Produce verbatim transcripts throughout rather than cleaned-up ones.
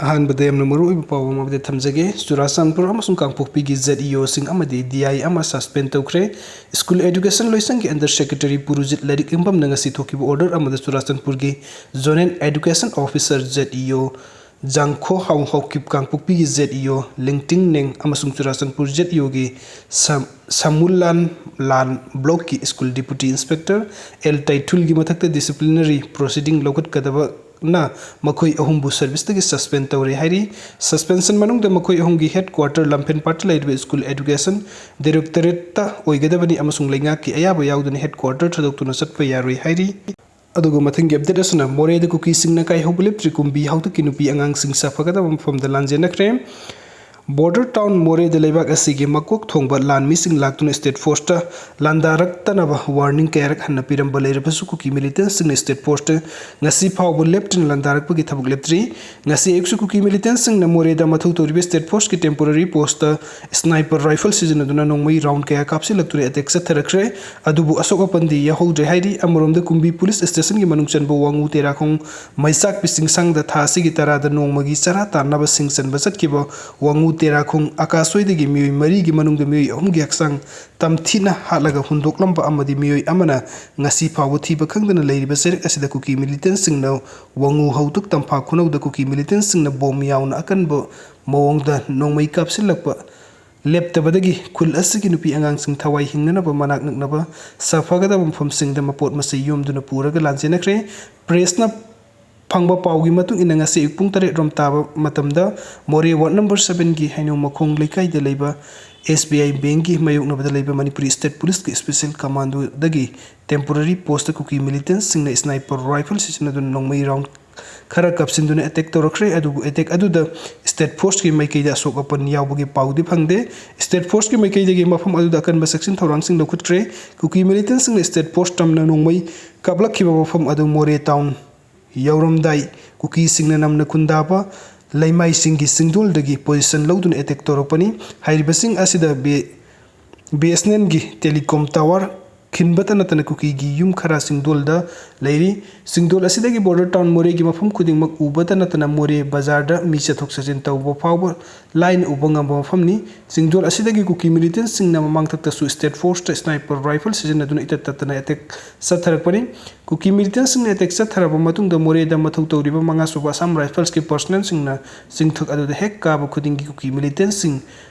ꯑꯍꯥꯟꯕꯗ ꯌꯥꯝꯅ ꯃꯔꯨꯑꯣꯏꯕ ꯄꯥꯎ ꯑꯃ ꯑꯃꯗꯤ ꯊꯝꯖꯒꯦ꯫ ꯆꯨꯔꯥꯆꯥꯟꯄꯨꯔ ꯑꯃꯁꯨꯡ ꯀꯥꯡꯄꯣꯛꯄꯤꯒꯤ Z E O ꯁꯤꯡ ꯑꯃꯗꯤ D I ꯑꯃ suspend ꯇꯧꯈ꯭ꯔꯦ꯫ School Education ꯂꯣꯏꯁꯪꯒꯤ under secretary ꯄꯨꯔꯨꯖꯤꯠ ꯂꯥꯏꯔꯤꯛ ꯌꯦꯡꯐꯝꯅ ꯉꯁꯤ ꯊꯣꯛꯈꯤꯕ order ꯑꯃꯗ ꯆꯨꯔꯥꯆꯥꯟꯄꯨꯔꯒꯤ Zonal Education Officer Z E O ꯖꯥꯡꯈꯣ ꯍꯥꯎ ꯍꯥꯎꯀꯤꯞ, ꯀꯥꯡꯄꯣꯛꯄꯤꯒꯤ Z E O ꯂꯤꯡꯇꯤꯡ ꯅꯦꯡ ꯑꯃꯁꯨꯡ ꯆꯨꯔꯥꯆꯥꯟꯄꯨꯔ Z E O ꯒꯤ ꯁꯝ-, ꯁꯃꯨꯂꯥꯟ ꯂꯥꯟ block ꯀꯤ school deputy inspector L ꯇꯩꯊꯨꯜꯒꯤ ꯃꯊꯛꯇ disciplinary proceeding ꯂꯧꯈꯠꯀꯗꯕ ꯅ ꯃꯈꯣꯏ ꯑꯍꯨꯝꯕꯨ service ꯇꯒꯤ suspend ꯇꯧꯔꯦ ꯍꯥꯏꯔꯤ꯫ Suspension ꯃꯅꯨꯡꯗ ꯃꯈꯣꯏ ꯑꯍꯨꯝꯒꯤ headquarter ꯂꯝꯐꯦꯟꯄꯥꯠꯇ ꯂꯩꯔꯤꯕ School Education Directorate ꯇ ꯑꯣꯏꯒꯗꯕꯅꯤ ꯑꯃꯁꯨꯡ ꯂꯩꯉꯥꯛꯀꯤ ꯑꯌꯥꯕ ꯌꯥꯎꯗꯅ headquarter ꯊꯥꯗꯣꯛꯇꯨꯅ ꯆꯠꯄ ꯌꯥꯔꯣꯏ ꯍꯥꯏꯔꯤ꯫ ꯑꯗꯨꯒ ꯃꯊꯪꯒꯤ update ꯑꯁꯤꯅ ꯃꯣꯔꯦꯗ ꯀꯨꯀꯤꯁꯤꯡꯅ ꯀꯥꯏꯍꯧꯕ ꯂꯦꯞꯇ꯭ꯔꯤ, ꯀꯨꯝꯕꯤ ꯍꯥꯎꯇꯛꯀꯤ ꯅꯨꯄꯤ ꯑꯉꯥꯡꯁꯤꯡ ꯁꯥꯐꯒꯗꯕ ꯃꯐꯝꯗ ꯂꯥꯟꯖꯦꯟꯅꯈ꯭ꯔꯦ꯫ Border town ꯃꯣꯔꯦꯗ ꯂꯩꯕꯥꯛ ꯑꯁꯤꯒꯤ ꯃꯀꯣꯛ ꯊꯣꯡꯕ ꯂꯥꯟꯃꯤꯁꯤꯡ ꯂꯥꯛꯇꯨꯅ state force ꯇ ꯂꯥꯟꯗꯥꯔꯛꯇꯅꯕ warning ꯀꯌꯥꯔꯛ ꯍꯟꯅ ꯄꯤꯔꯝꯕ ꯂꯩꯔꯕꯁꯨ ꯀꯨꯀꯤ militant ꯁꯤꯡꯅ state force ꯇ ꯉꯁꯤ ꯐꯥꯎꯕ ꯂꯦꯞꯇꯅ ꯂꯥꯟꯗꯥꯔꯛꯄꯒꯤ ꯊꯕꯛ ꯂꯦꯞꯇ꯭ꯔꯤ꯫ ꯉꯁꯤ ꯑꯌꯨꯛꯁꯨ ꯀꯨꯀꯤ militant ꯁꯤꯡꯅ ꯃꯣꯔꯦꯗ ꯃꯊꯧ ꯇꯧꯔꯤꯕ state force ꯀꯤ temporary post ꯇ sniper rifle ꯁꯤꯖꯤꯟꯅꯗꯨꯅ ꯅꯣꯡꯃꯩ round ꯀꯌꯥ ꯀꯥꯞꯁꯤꯜꯂꯛꯇꯨꯅ attack ꯆꯠꯊꯔꯛꯈ꯭ꯔꯦ꯫ ꯑꯗꯨꯕꯨ ꯑꯁꯣꯛ ꯑꯄꯟꯗꯤ ꯌꯥꯎꯍꯧꯗ꯭ꯔꯦ ꯍꯥꯏꯔꯤ꯫ ꯑꯃꯔꯣꯝꯗ ꯀꯨꯝꯕꯤ police station ꯒꯤ ꯃꯅꯨꯡ ꯆꯟꯕ ꯋꯥꯉꯨ ꯇꯦꯔꯥꯈꯣꯡ ꯃꯩꯆꯥꯛꯄꯤ ꯆꯤꯡꯁꯥꯡꯗ ꯊꯥ ꯑꯁꯤꯒꯤ ꯇꯔꯥꯗ ꯅꯣꯡꯃꯒꯤ ꯆꯔꯥ ꯇꯥꯟꯅꯕ ꯁꯤꯡ ꯆꯟꯕ ꯆꯠꯈꯤꯕ ꯋꯥꯉꯨ ꯇꯦꯔꯥꯈꯣꯡ ꯑꯀꯥꯁꯣꯏꯗꯒꯤ ꯃꯤꯑꯣꯏ ꯃꯔꯤꯒꯤ ꯃꯅꯨꯡꯗ ꯃꯤꯑꯣꯏ ꯑꯍꯨꯝꯒꯤ ꯍꯛꯆꯥꯡ ꯇꯝꯊꯤꯅ ꯍꯥꯠꯂꯒ ꯍꯨꯟꯗꯣꯛꯂꯝꯕ ꯑꯃꯗꯤ ꯃꯤꯑꯣꯏ ꯑꯃꯅ ꯉꯁꯤ ꯐꯥꯎꯕ ꯊꯤꯕ ꯈꯪꯗꯅ ꯂꯩꯔꯤꯕ ꯆꯩꯔꯛ ꯑꯁꯤꯗ ꯀꯨꯀꯤ militant ꯁꯤꯡꯅ ꯋꯥꯉꯨ ꯍꯥꯎꯇꯛ ꯇꯝꯐꯥ ꯈꯨꯅꯧꯗ ꯀꯨꯀꯤ militant ꯁꯤꯡꯅ bomb ꯌꯥꯎꯅ ꯑꯀꯟꯕ ꯃꯑꯣꯡꯗ ꯅꯣꯡꯃꯩ ꯀꯥꯞꯁꯤꯜꯂꯛꯄ ꯂꯦꯞꯇꯕꯗꯒꯤ ꯈꯨꯜ ꯑꯁꯤꯒꯤ ꯅꯨꯄꯤ ꯑꯉꯥꯡꯁꯤꯡ ꯊꯋꯥꯏ ꯍꯤꯡꯅꯅꯕ ꯃꯅꯥꯛ ꯅꯛꯅꯕ ꯁꯥꯐꯒꯗꯕ ꯃꯐꯝꯁꯤꯡꯗ ꯃꯄꯣꯠ ꯃꯆꯩ ꯌꯣꯝꯗꯨꯅ ꯄꯨꯔꯒ ꯂꯥꯟꯖꯦꯟꯅꯈ꯭ꯔꯦ꯫ Press ꯅ ꯐꯪꯕ ꯄꯥꯎꯒꯤ ꯃꯇꯨꯡ ꯏꯟꯅ ꯉꯁꯤ ꯑꯌꯨꯛ ꯄꯨꯡ ꯇꯔꯦꯠ ꯔꯣꯝ ꯇꯥꯕ ꯃꯇꯝꯗ ꯃꯣꯔꯦ ward number seven ꯒꯤ ꯍꯩꯅꯧ ꯃꯈꯣꯡ ꯂꯩꯀꯥꯏꯗ ꯂꯩꯕ S B I bank ꯒꯤ ꯃꯥꯌꯣꯛꯅꯕꯗ ꯂꯩꯕ ꯃꯅꯤꯄꯨꯔꯤ state police ꯀꯤ special commando ꯗꯒꯤ temporary post ꯇ ꯀꯨꯀꯤ militant ꯁꯤꯡꯅ sniper rifle ꯁꯤꯖꯤꯟꯅꯗꯨꯅ ꯅꯣꯡꯃꯩ round ꯈꯔ ꯀꯥꯞꯁꯤꯟꯗꯨꯅ attack ꯇꯧꯔꯛꯈ꯭ꯔꯦ꯫ ꯑꯗꯨꯕꯨ attack ꯑꯗꯨꯗ state force ꯀꯤ ꯃꯥꯏꯀꯩꯗ ꯑꯁꯣꯛ ꯑꯄꯟ ꯌꯥꯎꯕꯒꯤ ꯄꯥꯎꯗꯤ ꯐꯪꯗꯦ꯫ State force ꯀꯤ ꯃꯥꯏꯀꯩꯗꯒꯤ ꯃꯐꯝ ꯑꯗꯨꯗ ꯑꯀꯟꯕ ꯆꯦꯛꯁꯤꯟ ꯊꯧꯔꯥꯡꯁꯤꯡ ꯂꯧꯈꯠꯈ꯭ꯔꯦ꯫ ꯀꯨꯀꯤ militant ꯁꯤꯡꯅ state force ꯇꯝꯅ ꯅꯣꯡꯃꯩ ꯀꯥꯞꯂꯛꯈꯤꯕ ꯃꯐꯝ ꯑꯗꯨ ꯃꯣꯔꯦ town ꯌꯧꯔꯝꯗꯥꯏ ꯀꯨꯀꯤꯁꯤꯡꯅ ꯅꯝꯅ ꯈꯨꯟꯗꯥꯕ ꯂꯩꯃꯥꯏꯁꯤꯡꯒꯤ ꯆꯤꯡꯗꯣꯜꯗꯒꯤ position ꯂꯧꯗꯨꯅ attack ꯇꯧꯔꯛꯄꯅꯤ꯫ ꯍꯥꯏꯔꯤꯕꯁꯤꯡ ꯑꯁꯤꯗ ꯕꯤ-, BSNL ꯒꯤ telecom tower, ꯈꯤꯟꯕꯇ ꯅꯠꯇꯅ ꯀꯨꯀꯤꯒꯤ ꯌꯨꯝ ꯈꯔ ꯆꯤꯡꯗꯣꯜꯗ ꯂꯩꯔꯤ꯫ ꯆꯤꯡꯗꯣꯜ ꯑꯁꯤꯗꯒꯤ border town ꯃꯣꯔꯦꯒꯤ ꯃꯐꯝ ꯈꯨꯗꯤꯡꯃꯛ ꯎꯕꯇ ꯅꯠꯇꯅ ꯃꯣꯔꯦ ꯕꯖꯥꯔꯗ ꯃꯤ ꯆꯠꯊꯣꯛ ꯆꯠꯁꯤꯟ ꯇꯧꯕ ꯐꯥꯎꯕ ꯂꯥꯏꯅ ꯎꯕ ꯉꯝꯕ ꯃꯐꯝꯅꯤ꯫ ꯆꯤꯡꯗꯣꯜ ꯑꯁꯤꯗꯒꯤ ꯀꯨꯀꯤ militantꯁꯤꯡꯅ ꯃꯃꯥꯡ ꯊꯛꯇꯁꯨ state forceꯇ sniper rifle ꯁꯤꯖꯤꯟꯅꯗꯨꯅ ꯏꯇꯠ ꯇꯠꯇꯅ attack ꯆꯠꯊꯔꯛꯄꯅꯤ꯫ ꯀꯨꯀꯤ militantꯁꯤꯡꯅ attack ꯆꯠꯊꯔꯕ ꯃꯇꯨꯡꯗ ꯃꯣꯔꯦꯗ ꯃꯊꯧ ꯇꯧꯔꯤꯕ ꯃꯉꯥ ꯁꯨꯕ Assam Riflesꯀꯤ personnelꯁꯤꯡꯅ ꯆꯤꯡꯊꯛ ꯑꯗꯨꯗ ꯍꯦꯛ ꯀꯥꯕ ꯈꯨꯗꯤꯡꯒꯤ ꯀꯨꯀꯤ militantꯁꯤꯡ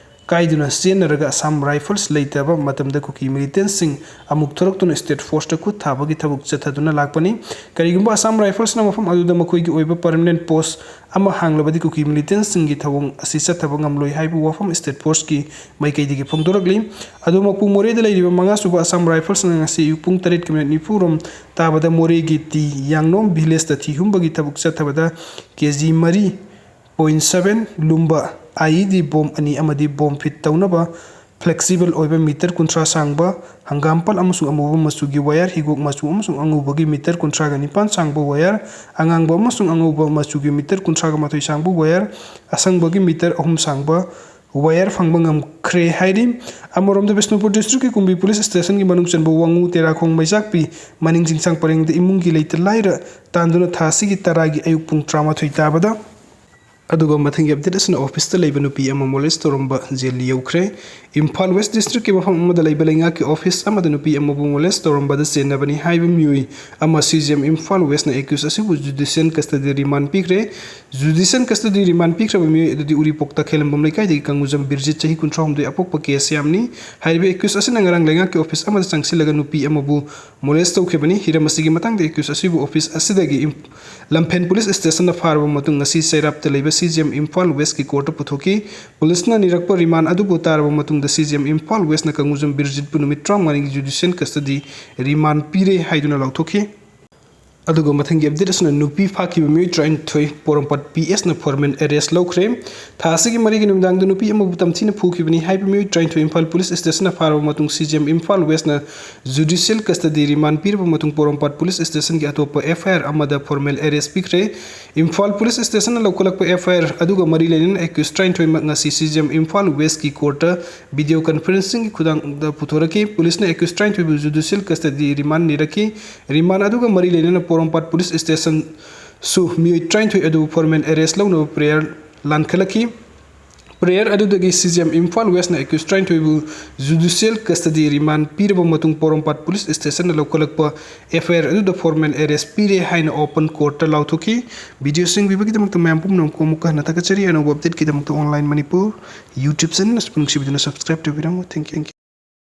ꯀꯥꯏꯗꯨꯅ ꯆꯦꯟꯅꯔꯒ Assam Rifles ꯂꯩꯇꯕ ꯃꯇꯝꯗ ꯀꯨꯀꯤ militantꯁꯤꯡ ꯑꯃꯨꯛ ꯊꯣꯔꯛꯇꯨꯅ state forceꯇ ꯈꯨꯠ ꯊꯥꯕꯒꯤ ꯊꯕꯛ ꯆꯠꯊꯗꯨꯅ ꯂꯥꯛꯄꯅꯤ꯫ ꯀꯔꯤꯒꯨꯝꯕ Assam Riflesꯅ ꯃꯐꯝ ꯑꯗꯨꯗ ꯃꯈꯣꯏꯒꯤ ꯑꯣꯏꯕ permanent post ꯑꯃ ꯍꯥꯡꯂꯕꯗꯤ ꯀꯨꯀꯤ militantꯁꯤꯡꯒꯤ ꯊꯧꯑꯣꯡ ꯑꯁꯤ ꯆꯠꯊꯕ ꯉꯝꯂꯣꯏ ꯍꯥꯏꯕ ꯋꯥꯐꯝ state forceꯀꯤ ꯃꯥꯏꯀꯩꯗꯒꯤ ꯐꯣꯡꯗꯣꯔꯛꯂꯤ꯫ ꯑꯗꯨꯃꯛꯄꯨ ꯃꯣꯔꯦꯗ ꯂꯩꯔꯤꯕ ꯃꯉꯥ ꯁꯨꯕ Assam Riflesꯅ ꯉꯁꯤ ꯑꯌꯨꯛ ꯄꯨꯡ ꯇꯔꯦꯠꯀꯤ minute ꯅꯤꯐꯨ ꯔꯣꯝ ꯇꯥꯕꯗ ꯃꯣꯔꯦꯒꯤ ꯇꯤ ꯌꯥꯡꯅꯣꯝ villageꯇ ꯊꯤ ꯍꯨꯝꯕꯒꯤ ꯊꯕꯛ ꯆꯠꯊꯕꯗ ꯀꯦ ꯖꯤ ꯃꯔꯤ point seven ꯂꯨꯝꯕ IED bomb ꯑꯅꯤ ꯑꯃꯗꯤ bomb fit ꯇꯧꯅꯕ flexible ꯑꯣꯏꯕ meter ꯀꯨꯟꯊ꯭ꯔꯥ ꯁꯥꯡꯕ ꯍꯪꯒꯥꯝꯄꯥꯜ ꯑꯃꯁꯨꯡ ꯑꯃꯨꯕ ꯃꯆꯨꯒꯤ wire, ꯍꯤꯒꯣꯛ ꯃꯆꯨ ꯑꯃꯁꯨꯡ ꯑꯉꯧꯕꯒꯤ meter ꯀꯨꯟꯊ꯭ꯔꯥꯒ ꯅꯤꯄꯥꯟ ꯁꯥꯡꯕ wire, ꯑꯉꯥꯡꯕ ꯑꯃꯁꯨꯡ ꯑꯉꯧꯕ ꯃꯆꯨꯒꯤ meter ꯀꯨꯟꯊ꯭ꯔꯥꯒ ꯃꯥꯊꯣꯏ ꯁꯥꯡꯕ wire, ꯑꯁꯪꯕꯒꯤ meter ꯑꯍꯨꯝ ꯁꯥꯡꯕ wire ꯐꯪꯕ ꯉꯝꯈ꯭ꯔꯦ ꯍꯥꯏꯔꯤ꯫ ꯑꯃꯔꯣꯝꯗ ꯕꯤꯁꯅꯨꯄꯨꯔ districtꯀꯤ ꯀꯨꯝꯕꯤ police stationꯒꯤ ꯃꯅꯨꯡ ꯆꯟꯕ ꯋꯥꯉꯨ, ꯇꯦꯔꯥꯈꯣꯡ, ꯃꯩꯆꯥꯛꯄꯤ, ꯃꯅꯤꯡ ꯆꯤꯡꯁꯥꯡ ꯄꯔꯦꯡꯗ ꯏꯃꯨꯡꯒꯤ ꯂꯩꯇ ꯂꯥꯏꯔ ꯇꯥꯟꯗꯨꯅ ꯊꯥ ꯑꯁꯤꯒꯤ ꯇꯔꯥꯒꯤ ꯑꯌꯨꯛ ꯄꯨꯡ ꯇꯔꯥꯃꯥꯊꯣꯏ ꯇꯥꯕꯗ ꯑꯗꯨꯒ ꯃꯊꯪꯒꯤ update ꯑꯁꯤꯅ officeꯇ ꯂꯩꯕ ꯅꯨꯄꯤ ꯑꯃ molest ꯇꯧꯔꯝꯕ jail ꯌꯧꯈ꯭ꯔꯦ꯫ ꯏꯝꯐꯥꯜ West districtꯀꯤ ꯃꯐꯝ ꯑꯃꯗ ꯂꯩꯕ ꯂꯩꯉꯥꯛꯀꯤ office ꯑꯃꯗ ꯅꯨꯄꯤ ꯑꯃꯕꯨ molest ꯇꯧꯔꯝꯕꯗ ꯆꯦꯟꯅꯕꯅꯤ ꯍꯥꯏꯕ ꯃꯤꯑꯣꯏ ꯑꯃ CGM ꯏꯝꯐꯥꯜ Westꯅ accused ꯑꯁꯤꯕꯨ judicial custody remand ꯄꯤꯈ꯭ꯔꯦ꯫ Judicial custody remand ꯄꯤꯈ꯭ꯔꯕ ꯃꯤꯑꯣꯏ ꯑꯗꯨꯗꯤ ꯎꯔꯤꯄꯣꯛ ꯇꯈꯦꯂꯝꯕꯝ ꯂꯩꯀꯥꯏꯗꯒꯤ ꯀꯪꯉꯨꯖꯝ ꯕꯤꯔꯖꯤꯠ, ꯆꯍꯤ ꯀꯨꯟꯊ꯭ꯔꯥ ꯍꯨꯝꯗꯣꯏ, ꯑꯄꯣꯛꯄ ꯀꯦ ꯁ꯭ꯌꯥꯝꯅꯤ꯫ ꯍꯥꯏꯔꯤꯕ accused ꯑꯁꯤꯅ ꯉꯔꯥꯡ ꯂꯩꯉꯥꯛꯀꯤ office ꯑꯃꯗ ꯆꯪꯁꯤꯜꯂꯒ ꯅꯨꯄꯤ ꯑꯃꯕꯨ molest ꯇꯧꯈꯤꯕꯅꯤ꯫ ꯍꯤꯔꯝ ꯑꯁꯤꯒꯤ ꯃꯇꯥꯡꯗ accused ꯑꯁꯤꯕꯨ office ꯑꯁꯤꯗꯒꯤ ꯏꯝ-, ꯂꯝꯐꯦꯟ police stationꯅ ꯐꯥꯔꯕ ꯃꯇꯨꯡ ꯉꯁꯤ ꯆꯩꯔꯥꯞꯇ ꯂꯩꯕ CGM ꯏꯝꯐꯥꯜ Westꯀꯤ courtꯇ ꯄꯨꯊꯣꯛꯈꯤ꯫ Policeꯅ ꯅꯤꯔꯛꯄ remand ꯑꯗꯨꯕꯨ ꯇꯥꯔꯕ ꯃꯇꯨꯡꯗ CGM ꯏꯝꯐꯥꯜ Westꯅ ꯀꯪꯉꯨꯖꯝ ꯕꯤꯔꯖꯤꯠꯄꯨ ꯅꯨꯃꯤꯠ ꯇꯔꯥꯃꯉꯥꯅꯤꯒꯤ judicial custody remand ꯄꯤꯔꯦ ꯍꯥꯏꯗꯨꯅ ꯂꯥꯎꯊꯣꯛꯈꯤ꯫ ꯑꯗꯨꯒ ꯃꯊꯪꯒꯤ ꯑꯞꯗꯦꯠ ꯑꯁꯤꯅ ꯅꯨꯄꯤ ꯐꯥꯈꯤꯕ ꯃꯤꯑꯣꯏ ꯇꯔꯥꯅꯤꯊꯣꯏ ꯄꯣꯔꯣꯝꯄꯥꯠ ꯄꯤ ꯑꯦꯁꯅ ꯐꯣꯔꯃꯦꯜ ꯑꯦꯔꯦꯁ ꯂꯧꯈ꯭ꯔꯦ꯫ ꯊꯥ ꯑꯁꯤꯒꯤ ꯃꯔꯤꯒꯤ ꯅꯨꯃꯤꯗꯥꯡꯗ ꯅꯨꯄꯤ ꯑꯃꯕꯨ ꯇꯝꯊꯤꯅ ꯐꯨꯈꯤꯕꯅꯤ ꯍꯥꯏꯕ ꯃꯤꯑꯣꯏ ꯇꯔꯥꯅꯤꯊꯣꯏ ꯏꯝꯐꯥꯜ ꯄꯨꯂꯤꯁ ꯁ꯭ꯇꯦꯁꯟꯅ ꯐꯥꯔꯕ ꯃꯇꯨꯡ ꯁꯤ ꯖꯤ ꯑꯦꯝ ꯏꯝꯐꯥꯜ ꯋꯦꯁꯅ ꯖꯨꯗꯤꯁꯤꯌꯦꯜ ꯀꯁꯇꯗꯤ ꯔꯤꯃꯥꯟ ꯄꯤꯔꯕ ꯃꯇꯨꯡ ꯄꯣꯔꯣꯝꯄꯥꯠ ꯄꯨꯂꯤꯁ ꯁ꯭ꯇꯦꯁꯟꯒꯤ ꯑꯇꯣꯞꯄ ꯑꯦꯐ ꯑꯥꯏ ꯑꯥꯔ ꯑꯃꯗ ꯐꯣꯔꯃꯦꯜ ꯑꯦꯔꯦꯁ ꯄꯤꯈ꯭ꯔꯦ꯫ ꯏꯝꯐꯥꯜ ꯄꯨꯂꯤꯁ ꯁ꯭ꯇꯦꯁꯟꯅ ꯂꯧꯈꯠꯂꯛꯄ ꯑꯦꯐ ꯑꯥꯏ ꯑꯥꯔ ꯑꯗꯨꯒ ꯃꯔꯤ ꯂꯩꯅꯅ ꯑꯦꯀ꯭ꯌꯨꯁ ꯇꯔꯥꯅꯤꯊꯣꯏꯃꯛ ꯉꯁꯤ ꯁꯤ ꯖꯤ ꯑꯦꯝ ꯏꯝꯐꯥꯜ ꯋꯦꯁꯀꯤ ꯀꯣꯔꯠꯇ ꯚꯤꯗꯤꯑꯣ ꯀꯟꯐꯔꯦꯟꯁꯤꯡꯒꯤ ꯈꯨꯊꯥꯡꯗ ꯄꯨꯊꯣꯔꯛꯈꯤ꯫ ꯄꯨꯂꯤꯁꯅ ꯑꯦꯀ꯭ꯌꯨꯁ ꯇꯔꯥꯅꯤꯊꯣꯏꯕꯨ ꯖꯨꯗꯤꯁꯤꯌꯦꯜ ꯀꯁꯇꯗꯤ ꯔꯤꯃꯥꯟ ꯅꯤꯔꯛꯈꯤ꯫ ꯔꯤꯃꯥꯟ ꯑꯗꯨꯒ ꯃꯔꯤ ꯂꯩꯅꯅ ꯄꯣꯔꯣꯝꯄꯥꯠ ꯄꯨꯂꯤꯁ ꯁ꯭ꯇꯦꯁꯟꯁꯨ ꯃꯤꯑꯣꯏ ꯇꯔꯥꯅꯤꯊꯣꯏ ꯑꯗꯨ ꯐꯣꯔꯃꯦꯜ ꯑꯦꯔꯦꯁ ꯂꯧꯅꯕ ꯄ꯭ꯔꯦꯌꯔ ꯂꯥꯟꯈꯠꯂꯛꯈꯤ꯫ ꯄ꯭ꯔꯦꯌꯔ ꯑꯗꯨꯗꯒꯤ ꯁꯤ ꯖꯤ ꯑꯦꯝ ꯏꯝꯐꯥꯜ ꯋꯦꯁꯅ ꯑꯦꯀ꯭ꯌꯨꯁ ꯇꯔꯥꯅꯤꯊꯣꯏꯕꯨ ꯖꯨꯗꯤꯁꯤꯌꯦꯜ ꯀꯁꯇꯗꯤ ꯔꯤꯃꯥꯟ ꯄꯤꯔꯕ ꯃꯇꯨꯡ ꯄꯣꯔꯣꯝꯄꯥꯠ ꯄꯨꯂꯤꯁ ꯁ꯭ꯇꯦꯁꯟꯅ ꯂꯧꯈꯠꯂꯛꯄ ꯑꯦꯐ ꯑꯥꯏ ꯑꯥꯔ ꯑꯗꯨꯗ ꯐꯣꯔꯃꯦꯜ ꯑꯦꯔꯦꯁ ꯄꯤꯔꯦ ꯍꯥꯏꯅ ꯑꯣꯄꯟ ꯀꯣꯔꯠꯇ ꯂꯥꯎꯊꯣꯛꯈꯤ꯫ ꯚꯤꯗꯤꯑꯣꯁꯤꯡ ꯄꯤꯕꯒꯤꯗꯃꯛꯇ ꯃꯌꯥꯝ ꯄꯨꯝꯅꯃꯛꯄꯨ ꯑꯃꯨꯛꯀ ꯍꯟꯅ ꯊꯥꯒꯠꯆꯔꯤ꯫ ꯑꯅꯧꯕ ꯑꯞꯗꯦꯠꯀꯤꯗꯃꯛꯇ ꯑꯣꯟꯂꯥꯏꯟ ꯃꯅꯤꯄꯨꯔ ꯌꯨꯇ꯭ꯌꯨꯕ ꯆꯦꯅꯦꯜ ꯑꯁꯤꯕꯨ ꯅꯨꯡꯁꯤꯕꯤꯗꯨꯅ ꯁꯕꯁꯀ꯭ꯔꯥꯏꯕ ꯇꯧꯕꯤꯔꯝꯃꯨ꯫ Thank you.